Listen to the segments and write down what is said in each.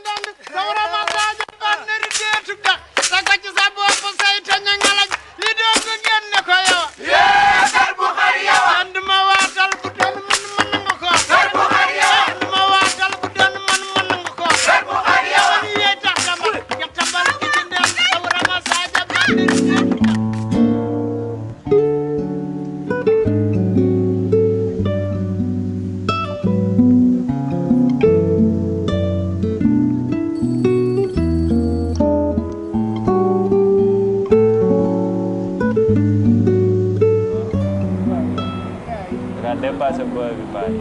ndand sawra ma sadio banneri deetu da saka ci sa bopp say taña ngalaj li doo ko génne ko yow kar bu xar yow and ma waatal bu doon man nga ko kar bu xar yow and ma waatal bu doon man nga ko kar bu xar yow ye tax dama ya tabal ci ndand sawra ma sadio banneri deetu da dépassé boy bi baay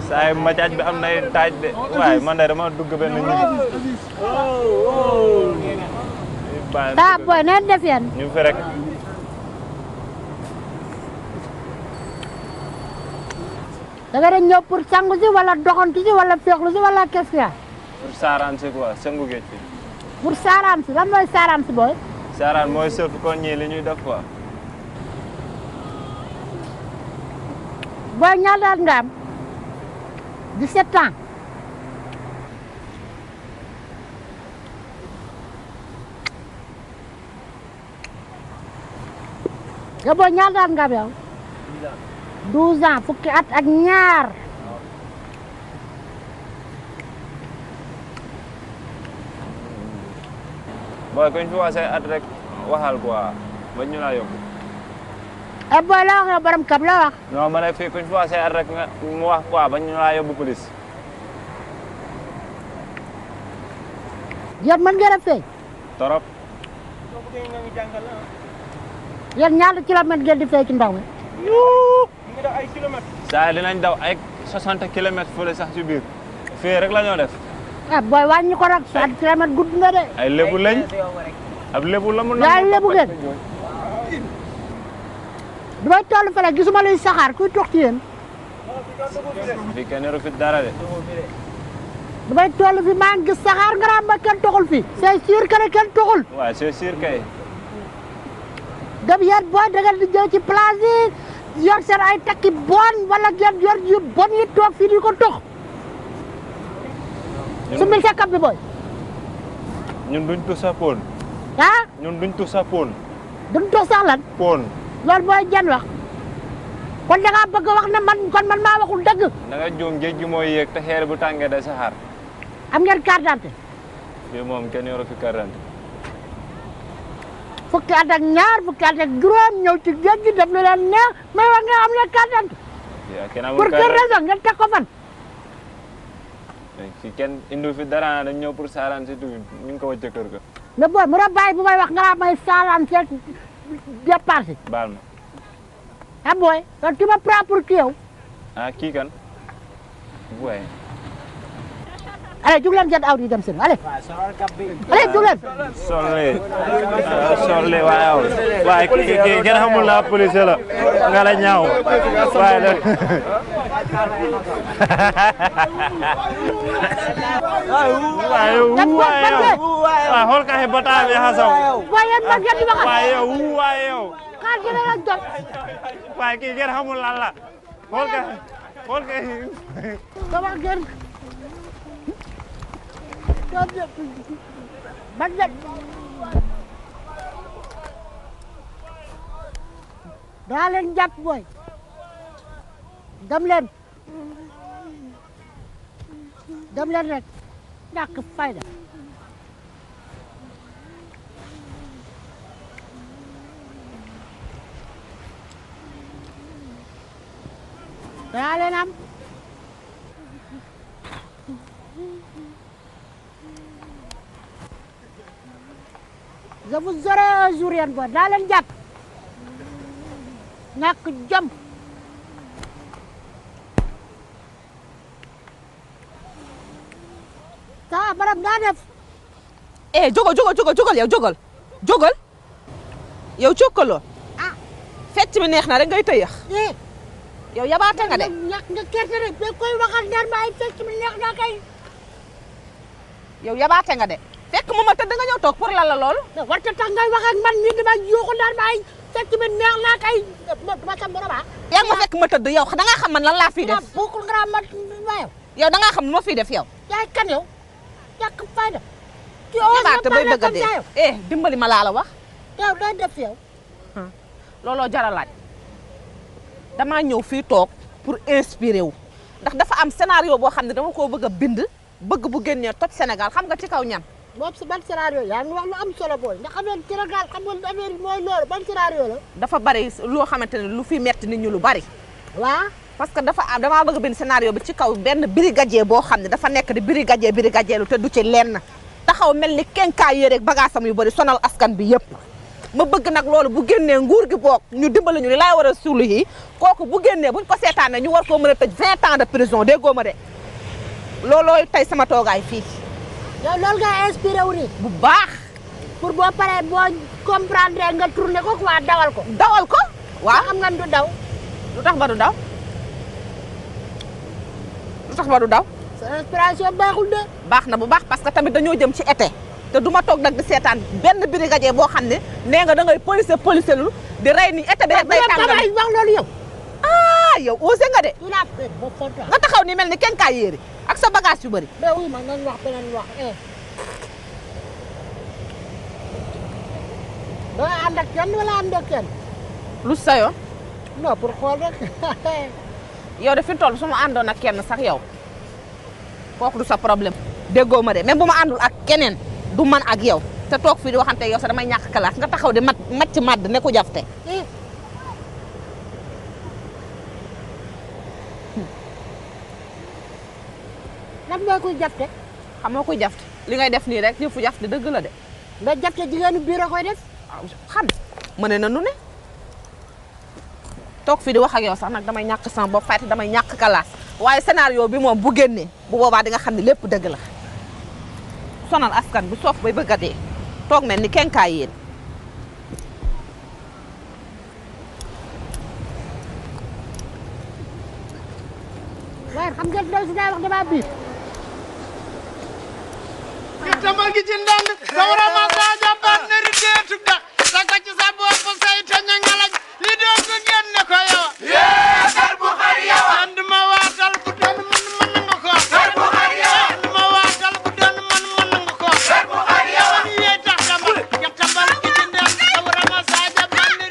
saay macaaj bi am nay taaj de waaye man de dama dugg benn ñibbi taa boy neen def yeen ñu fi rek da nga ñëw pour sangu si wala doxantu si wala féexlu si wala qu'est-ce qu'il y a pour saaraan si quoi sangu géej bi pour saaraan si lan mooy saaraan si booy saaraan mooy surf ko ñii li ñuy def quoi booy ñaata at nga am 17 ans yow booy ñaata at nga am yow 12 ans fukki at ak ñaar booy kuñ fi wax say at rek waxal quoi ba ñu laa yóbbu booy la wax yow borom kab la wax non ma ne fii kuñ fi wax say at rek nga mu wax quoi ba ñu laa yóbbu police yéen mën ngeen a fay torop yéen ñaata kilomètre ngeen di fay ci ndox mi saa dinañ daw ay 60 kilomètres fële sax ci biir fii rek la ñoo def booy wàññi ko nag 60 kilomètres gudd na de ay lébu lañ ab lébu la mu yaay lébu ngeen du may toll fële gisuma luy saxaar kuy tox ci yéen fii kenn yoru fi dara de du may toll fi maa ngi gis saxaar nga naan ma kenn toxul fi c'est sûr que ne kenn toxul waaw c'est sûr kay dem yéen booy da ngeen di jëw ci place yi yor seen ay takki bon wala ngeen yor yu bon yi toog fii di ko tox su mil sa kap bi booy ñun duñ tu sa poon ñun duñ tu sa poon duñ tox sax lan poon loolu mooy jan wax kon da ngaa bëgg wax ne man maa waxul dëgg da nga juum géej gi mooy yéeg te xeer bu tàngee day saxaar am ngeen carte d'identité fii moom kenn yoru fi carte d'identité fukki at ak ñaar fukki at ak juróom ñëw ci géej gi def lu leen neex may wax nga am leen carte d'identité pour quelle raison ngeen teg ko fan fi kenn indi fi dara dañ ñëw pour saaraan si tuuti ñu ngi ko wàcce kër ga mais booy mu bàyyi bu may wax nga naa may saaraan seet départ si baal ma booy kon tu me prends pour qui yow kii kan booy allez jug leen jënd aw di dem seen allez allez jug leen solle waaye kii kenn xamul la police la nga la ñaaw waaye la waaye xool ka bata bi xasaw waaye man ngeen di waxal waaye yow xaar gi la jot waaye kii kenn xamul lan la xool ka sama ngeen man de daa leen jàpp booy dem leen rek ñàkk fayda daa leen am je vous aurai un jour yéen booy daa leen jàpp ñàkk jom saa barab daa def jógal yow jógal yow cokkaloo fecc mi neex na rek ngay tëyax yow yabaate nga de ñàkk nga kerte rek ba koy waxal naan ma ay fecc mi neex na kay yow yabaate nga de fekk ma tëdd nga ñëw toog pour lan la loolu. war ta tax ngay wax ak man mii dama yuuxu naan ma ay fekk mi neex naa kay dama sa borom yaa ma fekk ma tëdd yow da ngaa xam man lan laa fiy def. bokkul nga ma yow. yow da ngaa xam lu ma fiy def yow. yaay kan yow ñàkk fayda. ñaata bay bëgg a dee dimbali ma laa la wax. yow day def yow. looloo jar a laaj damaa ñëw fii toog pour inspirer wu ndax dafa am scénario boo xam ne dama koo bëgg a bind bëgg bu génnee toj Sénégal xam nga ci kaw ñam. moom si ban scénario yaa ngi wax lu am solo booy nga xam ne Sénégal xam nga affaire mooy loolu ban scénario la. dafa bari loo xamante ne lu fi metti nit ñu lu bari. waaw. parce que damaa bëgg a bind scénario bi ci kaw benn brigadier boo xam ne dafa nekk di brigadier lu te du ci lenn taxaw mel ni kenkaay yére ak bagaasam yu bari sonal askan bi yëpp. ma bëgg nag loolu bu génnee nguur gi boog ñu dimbali ñu li laay war a suulu yi kooku bu génnee buñ ko seetaanee ñu war koo mën a tëj 20 ans de prison déggoo ma de loolooy tey sama toogaay fii. yow loolu nga inspiré wu ni bu baax. pour boo paree boo comprendre nga tourné ko quoi dawal ko. dawal ko waaw xam nga du daw. lu tax ba du daw. lu tax ba du daw. sa inspiration baaxul de. baax na bu baax parce que tamit dañoo jëm ci été. te du ma toog nag di seetaan benn brigadier boo xam ne nee nga da ngay police lu di rey ni été bi rek day tàngal wax loolu yow. ah yow osé nga de. nga nga taxaw ni mel ni kenn kaay yéeri ak sa bagage yu bëri. mais oui man nañ wax beneen wax da nga ànd ak kenn wala ànd ak kenn. lu sa yoon. non pour xool rek. yow de fi mu toll su ma àndoon ak kenn sax yow kooku du sa problème déggoo ma de même bu ma àndul ak keneen. du man ak yow te toog fii di waxante yow sax damay ñàkk kalaas nga taxaw di macc madd ne ko jafte lan mooy koy jafte xam nga koy jafte li ngay def nii rek yëfu jafte dëgg la de mais jafte jigéenu biir a koy def xam mëne na nu ne toog fii di wax ak yow sax nag damay ñàkk sama bopp fayte damay ñàkk kalaas waaye scénario bi moom bu génnee bu boobaa di nga xam ne lépp dëgg la sonal askan bu soof bay bëgg a dee toog mel ni kenkaay yéen waaye xam nga daw si daa wax dama biir tambal gi ci ndand sawra ma saja partner deetu da saka ci sa bopp say taña ngalaj li do ko génne ko yow kar bu xar yow and ma waatal bu doon man nga ko kar bu xar yow and ma waatal bu doon man nga ko kar bu xar yow ni tax tambal gi ci ndand sawra ma saja partner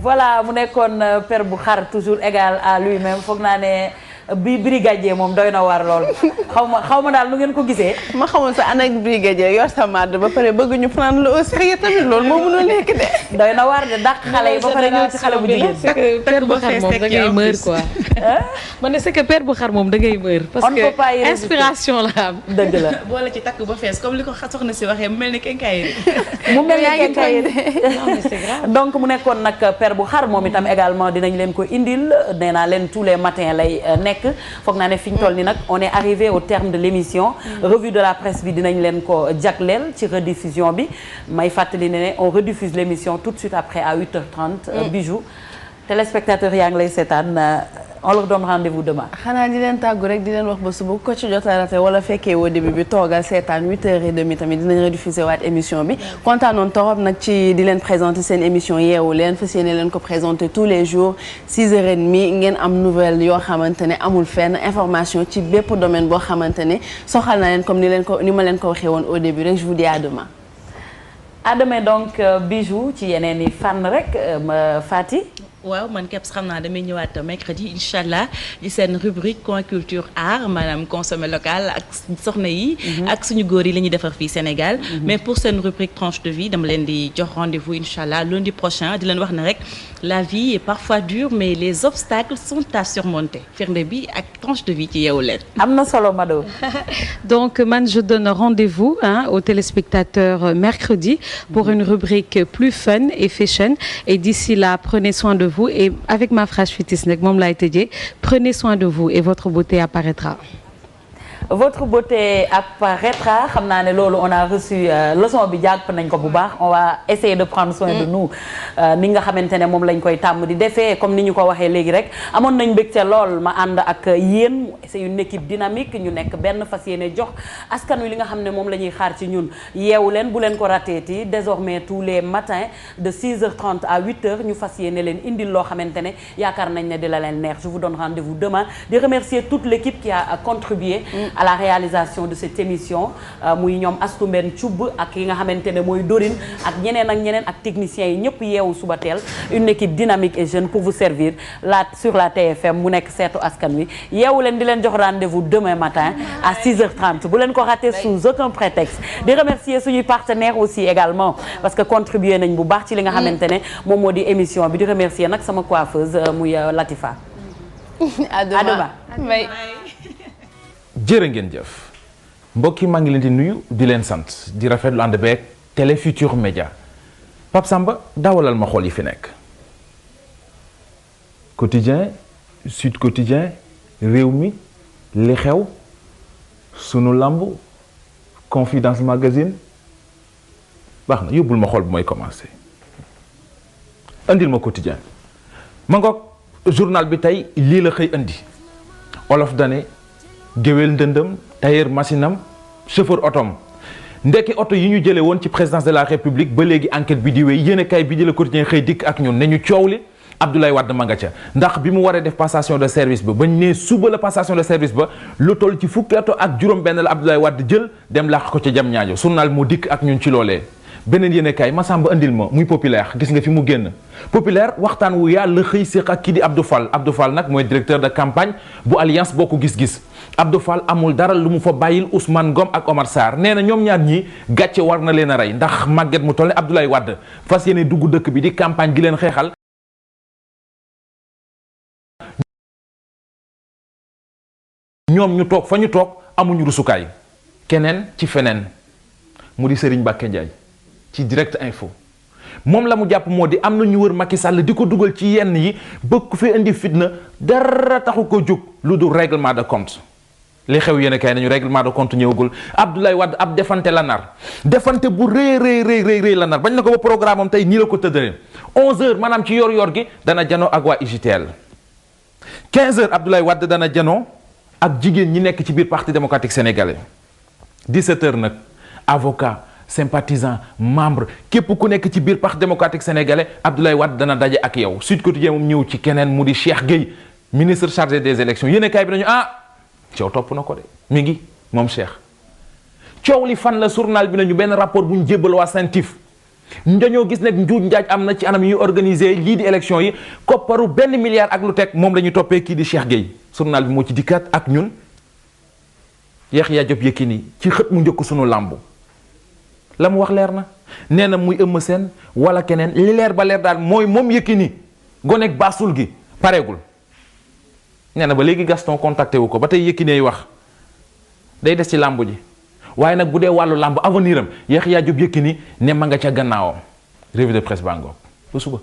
voilà mu nekkoon père bu xar toujours égal à lui-même foog naa ne bi brigadier moom doy na war lool xaw ma daal nu ngeen ko gisee. ma xamoon sa anak brigadier yor sa màdd ba pare bëgg ñu prendre le au sérieux tamit loolu moo mënul nekk de. doy na war de dàq xale yi ba pare ñëw ci xale bu jigéen. c'est que père bu xar moom da ngay mër quoi. man ne c'est que père bu xar moom da ngay mër. parce que inspiration la am. dëgg la boole ci takk ba fees comme li ko soxna si waxee mu mel ni kenkaayeri. mu mel ni kenkaayeri donc mu nekkoon nag père bu xar moom itam également dinañ leen ko indil nee naa leen tous les matins lay foog naa ne fi ñu toll ni nag on est arrivé au terme de l'émission revue de la presse bi dinañ leen ko jagleel ci rediffusion bi may fàttali ne on rediffuse l'émission tout de suite après à 8h30 Bijou téléspectateurs yaa ngi lay seetaan on leur donne rendez-vous demain. xanaa di leen tàggu rek di leen wax ba suba ko ci jot a raté wala fekkee au début bi toogal seetaan 8h30 tamit dinañ rediffuser waat émission bi kontaanoon torop nag ci di leen présenter seen émission yeewu leen fas yéene leen ko présenter tous les jours 6h30 ngeen am nouvelle yoo xamante ne amul fenn information ci bépp domaine boo xamante ne soxal na leen comme ni ma leen ko waxee woon au début rek je vous dis à demain. à demain donc Bijou ci yeneen i fànn rek Fati. waaw man képp xam naa damay ñëwaat mercredi incha allah ci seen rubrique coin culture art maanaam consommer local ak soxna yi. ak suñu góor yi la ñuy defar fii Sénégal. mais pour seen rubrique tranche de vie dama leen di jox rendez-vous incha allah lundi prochain di leen wax ne rek la vie est parfois dure mais les obstacles sont à surmonter firnde bi ak tranche de vie ci Yeewu Leen. am na solo Mado. donc man je donne rendez-vous aux téléspectateurs mercredi pour une rubrique plus fun et fashion et d'ici là prenez soin de vous et avec ma phrase fétiche nag moom laay tëjee prenez soin de vous et votre beauté apparaîtra. votre beauté apparaîtra xam naa ne loolu on a reçu leçon bi jàpp nañ ko bu baax on va essayer de prendre soin de nous ni nga xamante ne moom lañ koy tàmm di defee comme ni ñu ko waxee léegi rek amoon nañ mbégte lool ma ànd ak yéen c'est une équipe dynamique ñu nekk benn fas yéene jox askan wi li nga xam ne moom la ñuy xaar ci ñun yeewu leen bu leen ko rateeti désormais tous les matins de 6h30 à 8h ñu fas yéene leen indil loo xamante ne yaakaar nañ ne di la leen neex je vous donne rendez-vous demain di remercier toute l'équipe qui a contribué à la réalisation de cette émission muy ñoom Astou Mbène Thioub ak yi nga xamante ne mooy Dorine ak ñeneen ak techniciens yi ñëpp yeewu suba teel une équipe dynamique et jeune pour vous servir sur la TFM mu nekk seetu askan wi yeewu leen di leen jox rendez-vous demain matin à 6h30 bu leen ko rater sous aucun prétexte di remercier suñuy partenaires aussi également parce que contribué nañ bu baax ci li nga xamante ne moom moo di émission bi di remercier nag sama coiffeuse muy Latifa à demain. jërë ngeen jëf mbokk yi maa ngi leen di nuyu di leen sant di rafetlu ànd beeg Télé Futurs Médias Pape Samba daawalal ma xool yi fi nekk quotidien Sud Quotidien Rewmi li xew sunu lamb Confidence Magazine baax na yóbbul ma xool bu mooy commencer andil ma quotidien ma ngoog journal bi tey lii la xëy andi olof dane géwél ndëndëm tailleur machine am chauffeur otom ndekki oto yi ñu jëlee woon ci présidence de la république ba léegi enquête bi di wéy yéenekaay bi di Le Quotidien xëy dikk ak ñun ne ñu coow li Abdoulaye Wade ma nga ca ndax bi mu waree def passation de service ba bañ ne suba la passation de service ba lu toll ci fukki oto ak juróom-benn la Abdoulaye Wade jël dem làq ko ca jam ñaajo journal moo dikk ak ñun ci loolee. beneen yéenekaay Massamba andil ma muy populaire gis nga fi mu génn populaire waxtaan wu yàlla xëy séq ak kii di Abdou Fall nag mooy directeur de campagne bu alliance bokk gis-gis Abdou Fall amul dara lu mu fa bàyyil Ousmane Ngom ak Omar Sarr nee na ñoom ñaar ñii gàcce war na leen a rey ndax màgget mu toll ne Abdoulaye Wade fas yéene dugg dëkk bi di campagne gi leen xeexal ñoom ñu toog fa ñu toog amuñu rusukaay keneen ci feneen mu di Serigne Mbacké Ndiaye ci direct info moom la mu jàpp moo di am na ñu wër Macky Sall di ko dugal ci yenn yi bëgg fi indi fitna dara taxu ko jóg lu dul règlement de compte li xew yéen kay nañu règlement de compte ñëwagul Abdoulaye Wade ab defante la nar defante bu rëy la nar bañ na ko ba programme am tey nii la ko tëddalee 11h maanaam ci yor gi dana janoo ak waa UJTL 15h Abdoulaye Wade dana janoo ak jigéen ñi nekk ci biir parti démocratique sénégalais 17h nag avocat sympathisant membre képp ku nekk ci biir parti démocratique sénégalais Abdoulaye Wade dana daje ak yow Sud Quotidien moom ñëw ci keneen mu di Cheikh Gueye ministre chargé des élections yéen kaay bi nañu coow topp na ko de mi ngi moom Cheikh coow li fan la journal bi nañu benn rapport bu ñu jébbal waa CENTIF dañoo gis nag njuuj njaaj am na ci anam yu organisé lii di élection yi kopparu 1 milliard ak lu teg moom la ñu toppee kii di Cheikh Gueye journal bi moo ci dikkaat ak ñun Yaxya Diop Yékini ci xët mu njëkk sunu làmb la mu wax leer na nee na muy Eumeu Sène wala keneen li leer ba leer daal mooy moom Yékini gonek baasul gi pareegul nee na ba léegi Gaston contacté wu ko ba tey Yékini wax day des ci làmb ji waaye nag bu dee wàllu làmb avenir am Yaxya Diop Yékini ne ma nga ca gannaawam revue de presse baa ngoog ba suba